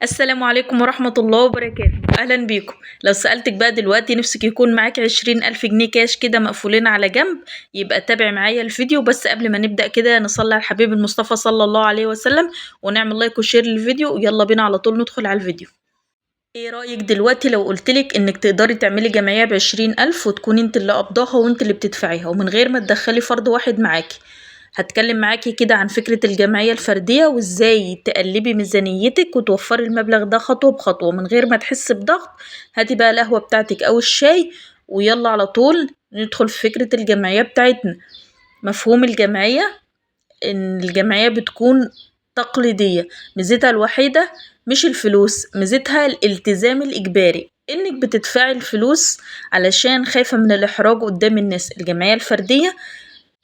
السلام عليكم ورحمة الله وبركاته، أهلا بيكم. لو سألتك بقى دلوقتي نفسك يكون معاكي 20,000 جنيه كاش كده مقفولين على جنب، يبقى تابع معايا الفيديو. بس قبل ما نبدأ كده نصلي على الحبيب المصطفى صلى الله عليه وسلم، ونعمل like و share للفيديو، ويلا بينا على طول ندخل على الفيديو. ايه رأيك دلوقتي لو قلتلك انك تقدري تعملي جمعية ب20,000 وتكوني انت اللي قبضاها وانت اللي بتدفعيها ومن غير ما تدخلي فرد واحد معاكي؟ هتكلم معاكي كده عن فكرة الجمعية الفردية وازاي تقلبي ميزانيتك وتوفري المبلغ ده خطوة بخطوة من غير ما تحسي بضغط. هاتي بقى القهوة بتاعتك او الشاي ويلا على طول ندخل في فكرة الجمعية بتاعتنا. مفهوم الجمعية ان الجمعية بتكون تقليدية، ميزتها الوحيدة مش الفلوس، ميزتها الالتزام الإجباري، إنك بتدفعي الفلوس علشان خايفة من الإحراج قدام الناس. الجمعية الفردية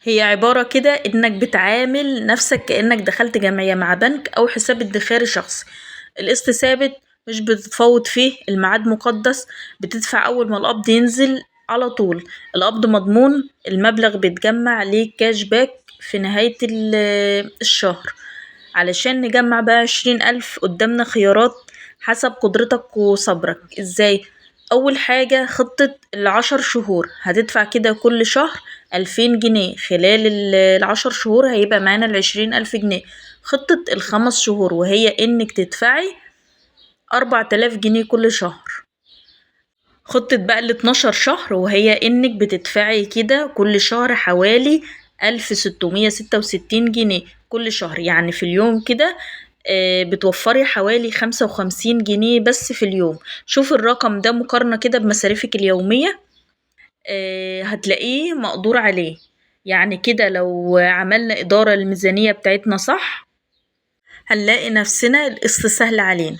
هي عبارة كده إنك بتعامل نفسك كأنك دخلت جمعية مع بنك أو حساب ادخاري شخصي. القسط ثابت، مش بتتفاوض فيه، الميعاد مقدس، بتدفع أول ما القبض ينزل على طول، القبض مضمون، المبلغ بيتجمع ليه cash back في نهاية الشهر. علشان نجمع بقى 20,000 قدامنا خيارات حسب قدرتك وصبرك. ازاي؟ أول حاجة خطة ال10 شهور، هتدفع كده كل شهر 2000 جنيه، خلال ال10 شهور هيبقى معانا ال20,000 جنيه. خطة ال5 شهور وهي إنك تدفعي 4000 جنيه كل شهر. خطة بقى ال12 شهر وهي إنك بتدفعي كده كل شهر حوالي 1666 جنيه كل شهر، يعني في اليوم كده بتوفري حوالي 55 جنيه بس في اليوم. شوف الرقم ده مقارنة كده بمصاريفك اليومية، هتلاقيه مقدور عليه. يعني كده لو عملنا إدارة للميزانية بتاعتنا صح هنلاقي نفسنا القسط سهل علينا.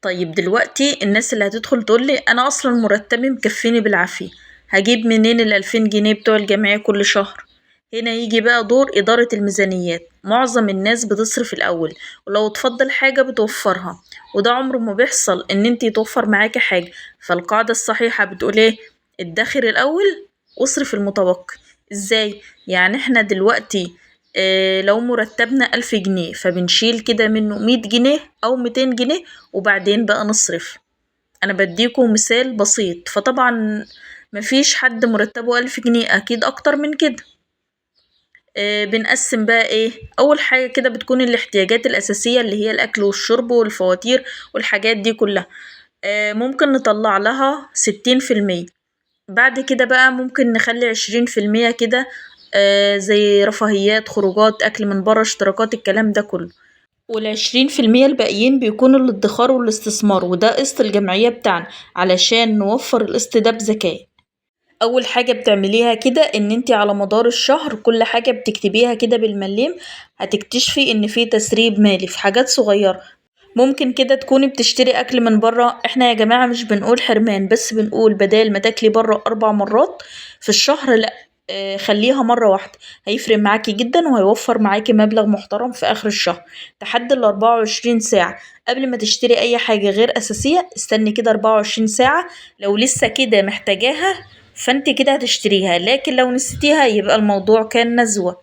طيب دلوقتي الناس اللي هتدخل تقول لي أنا أصلا مرتبي مكفيني بالعافية، هجيب منين ال2000 جنيه بتوع الجمعية كل شهر؟ هنا يجي بقى دور إدارة الميزانيات. معظم الناس بتصرف الأول، ولو تفضل حاجة بتوفرها، وده عمره ما بيحصل إن انتي يتوفر معاكي حاجة. فالقاعدة الصحيحة بتقول ايه؟ ادخر الأول واصرف المتبقي. ازاي؟ يعني احنا دلوقتي لو مرتبنا 1000 جنيه فبنشيل كده منه 100 جنيه أو 200 جنيه وبعدين بقى نصرف. أنا بديكم مثال بسيط، فطبعا مفيش حد مرتبه 1000 جنيه، أكيد أكتر من كده. بنقسم بقى ايه؟ اول حاجة كده بتكون الاحتياجات الاساسية اللي هي الاكل والشرب والفواتير والحاجات دي كلها، ممكن نطلع لها 60%. بعد كده بقى ممكن نخلي 20% كده، زي رفاهيات، خروجات، اكل من بره، اشتراكات، الكلام ده كله. وال20% الباقيين بيكونوا الادخار والاستثمار، وده قسط الجمعية بتاعنا علشان نوفر القسط ده بذكاء. اول حاجة بتعمليها كده ان انتي على مدار الشهر كل حاجة بتكتبيها كده بالمليم، هتكتشفي ان في تسريب مالي في حاجات صغيرة. ممكن كده تكوني بتشتري اكل من بره، احنا يا جماعة مش بنقول حرمان، بس بنقول بدال ما تاكلي بره 4 مرات في الشهر، لا، خليها مرة واحدة، هيفرق معاكي جدا وهيوفر معاكي مبلغ محترم في اخر الشهر. تحدي ال24 ساعة قبل ما تشتري اي حاجة غير اساسية، استني كده 24 ساعة، لو لسه كده محتاجاها فانت كده هتشتريها، لكن لو نسيتيها يبقى الموضوع كان نزوة.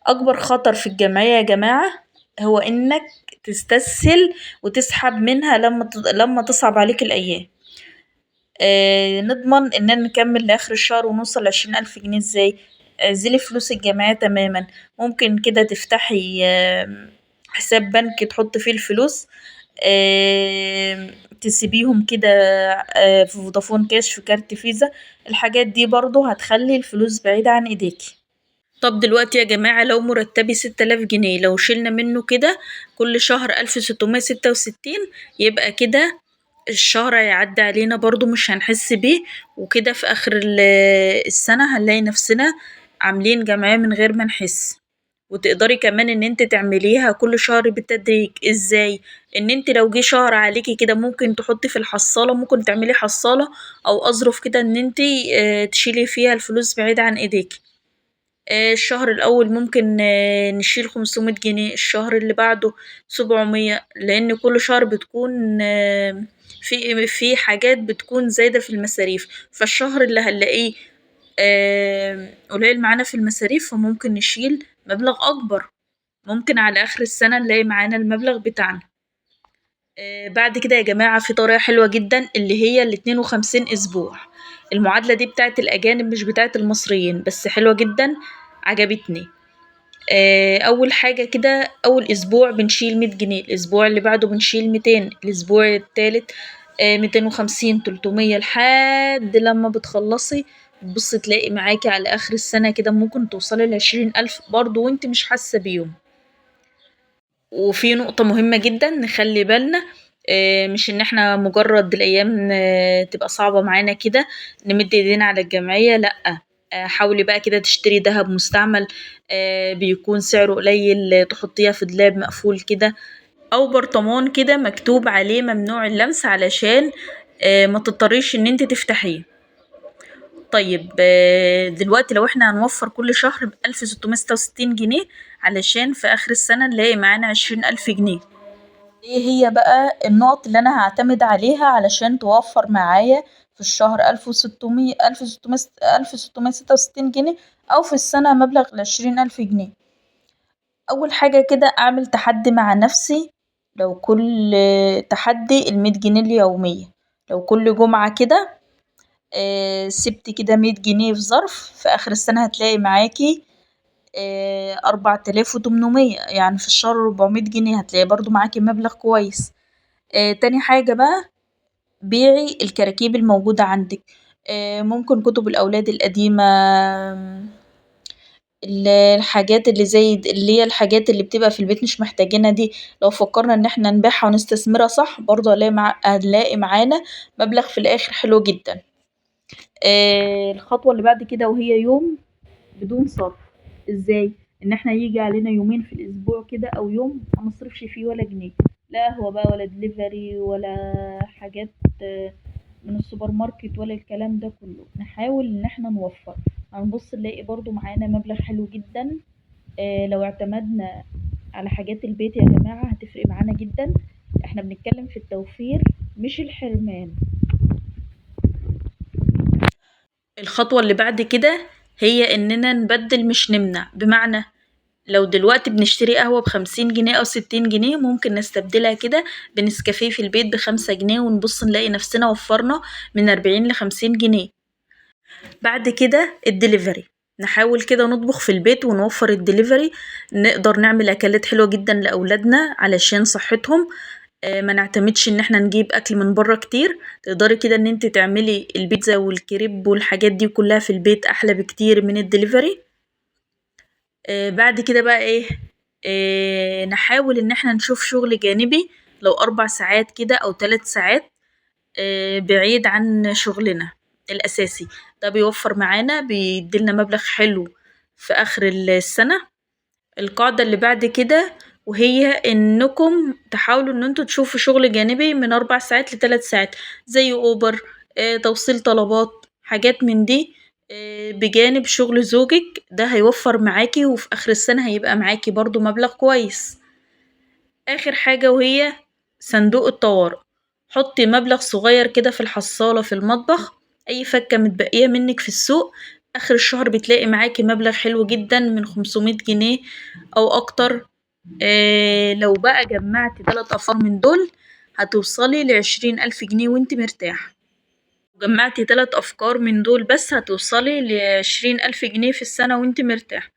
اكبر خطر في الجمعية يا جماعة هو انك تستسهل وتسحب منها لما تصعب عليك الايام. نضمن اننا نكمل لاخر الشهر ونوصل ل20,000 جنيه ازاي؟ اعزلي فلوس الجمعية تماما. ممكن كده تفتحي حساب بنك تحطي فيه الفلوس، تسيبيهم كده، في فودافون كاش، في كارت فيزا، الحاجات دي برضو هتخلي الفلوس بعيدة عن ايديكي. طب دلوقتي يا جماعة لو مرتبي 6000 جنيه، لو شلنا منه كده كل شهر 1666، يبقى كده الشهر هيعدي علينا برضو مش هنحس بيه، وكده في آخر السنة هنلاقي نفسنا عاملين جمعية من غير ما نحس. وتقدري كمان ان انت تعمليها كل شهر بالتدريج. ازاي؟ ان انت لو جه شهر عليكي كده ممكن تحطي في الحصالة، ممكن تعملي حصالة او اظرف كده ان انت، تشيلي فيها الفلوس بعيد عن ايديكي. الشهر الاول ممكن، نشيل 500 جنيه، الشهر اللي بعده 700، لان كل شهر بتكون، في حاجات بتكون زايدة في المصاريف، فالشهر اللي هنلاقيه، قليل معانا في المصاريف فممكن نشيل مبلغ أكبر، ممكن على آخر السنة نلاقي معانا المبلغ بتاعنا. بعد كده يا جماعة في طريقة حلوة جدا اللي هي 52 أسبوع. المعادلة دي بتاعت الأجانب مش بتاعت المصريين، بس حلوة جدا عجبتني. أول حاجة كده، أول أسبوع بنشيل 100 جنيه، الأسبوع اللي بعده بنشيل 200، الأسبوع التالت 250، 300، لحد لما بتخلصي تبصي تلاقي معاكي على آخر السنة كده ممكن توصلي ل20,000 برضو وانت مش حاسة بيهم. وفي نقطة مهمة جدا نخلي بالنا، مش ان احنا مجرد الايام تبقى صعبة معانا كده نمد ايدينا على الجمعية، لأ، حاولي بقى كده تشتري دهب مستعمل، بيكون سعره قليل، تحطيها في دولاب مقفول كده او برطمان كده مكتوب عليه ممنوع اللمس علشان ما تضطريش ان انت تفتحيه. طيب دلوقتي لو احنا هنوفر كل شهر 1666 جنيه علشان في اخر السنة نلاقي معانا 20,000 جنيه. ايه هي بقى النقط اللي انا هعتمد عليها علشان توفر معايا في الشهر 1666 جنيه او في السنة مبلغ 20,000 جنيه؟ اول حاجة كده اعمل تحدي مع نفسي، لو كل تحدي 100 جنيه اليومية، لو كل جمعة كده سبت كده 100 جنيه في ظرف، في آخر السنة هتلاقي معاكي 4800، يعني في الشهر 400 جنيه، هتلاقي برضو معاكي مبلغ كويس. تاني حاجة بقى، بيعي الكراكيب الموجودة عندك، ممكن كتب الأولاد القديمة، الحاجات اللي زي اللي هي الحاجات اللي بتبقى في البيت مش محتاجينها دي، لو فكرنا ان احنا نبيعها ونستثمرها صح برضه هنلاقي معانا مبلغ في الآخر حلو جدا. الخطوة اللي بعد كده وهي يوم بدون صرف. ازاي؟ ان احنا يجي علينا يومين في الاسبوع كده او يوم ما نصرفش فيه ولا جنيه، لا قهوة بقى ولا دليفري ولا حاجات من السوبر ماركت ولا الكلام ده كله، نحاول ان احنا نوفر. هنبص نلاقي برضو معانا مبلغ حلو جدا. لو اعتمدنا على حاجات البيت يا جماعة هتفرق معانا جدا. احنا بنتكلم في التوفير مش الحرمان. الخطوة اللي بعد كده هي اننا نبدل مش نمنع، بمعنى لو دلوقتي بنشتري قهوة ب50 جنيه أو 60 جنيه ممكن نستبدلها كده بنسكافيه في البيت ب5 جنيه، ونبص نلاقي نفسنا وفرنا من 40 ل50 جنيه. بعد كده الدليفري، نحاول كده نطبخ في البيت ونوفر الدليفري، نقدر نعمل أكلات حلوة جدا لأولادنا علشان صحتهم، ما نعتمدش ان احنا نجيب اكل من بره كتير. تقدري كده ان انت تعملي البيتزا والكريب والحاجات دي كلها في البيت احلى بكتير من الدليفري. بعد كده بقى ايه، نحاول ان احنا نشوف شغل جانبي لو 4 ساعات كده او 3 ساعات، بعيد عن شغلنا الاساسي، ده بيوفر معانا، بيديلنا مبلغ حلو في اخر السنة. القاعدة اللي بعد كده وهي انكم تحاولوا ان انتوا تشوفوا شغل جانبي من 4 ساعات ل3 ساعات، زي اوبر، توصيل طلبات، حاجات من دي، بجانب شغل زوجك، ده هيوفر معاكي وفي اخر السنة هيبقى معاكي برضو مبلغ كويس. اخر حاجة وهي صندوق الطوارئ، حطي مبلغ صغير كده في الحصالة في المطبخ، اي فكة متبقية منك في السوق اخر الشهر بتلاقي معاكي مبلغ حلو جدا من 500 جنيه او اكتر. لو بقى جمعتي 3 افكار من دول هتوصلي ل20,000 جنيه وانت مرتاحة. جمعتي 3 افكار من دول بس هتوصلي ل20,000 جنيه في السنة وانت مرتاحة.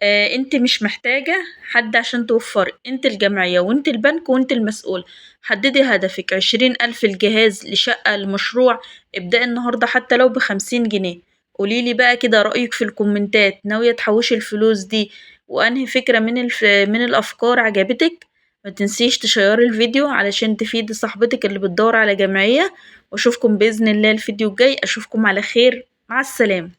انت مش محتاجة حد عشان توفري، انت الجمعية وانت البنك وانت المسؤول. حددي هدفك، 20,000 الجهاز لشقة لمشروع، ابدأي النهاردة حتى لو ب50 جنيه. قوليلي بقى كده رأيك في الكومنتات، ناوية تحوشي الفلوس دي وانهي فكرة من الأفكار عجبتك؟ ما تنسيش تشيري الفيديو علشان تفيدي صاحبتك اللي بتدور على جمعية. واشوفكم بإذن الله الفيديو الجاي، اشوفكم على خير، مع السلامة.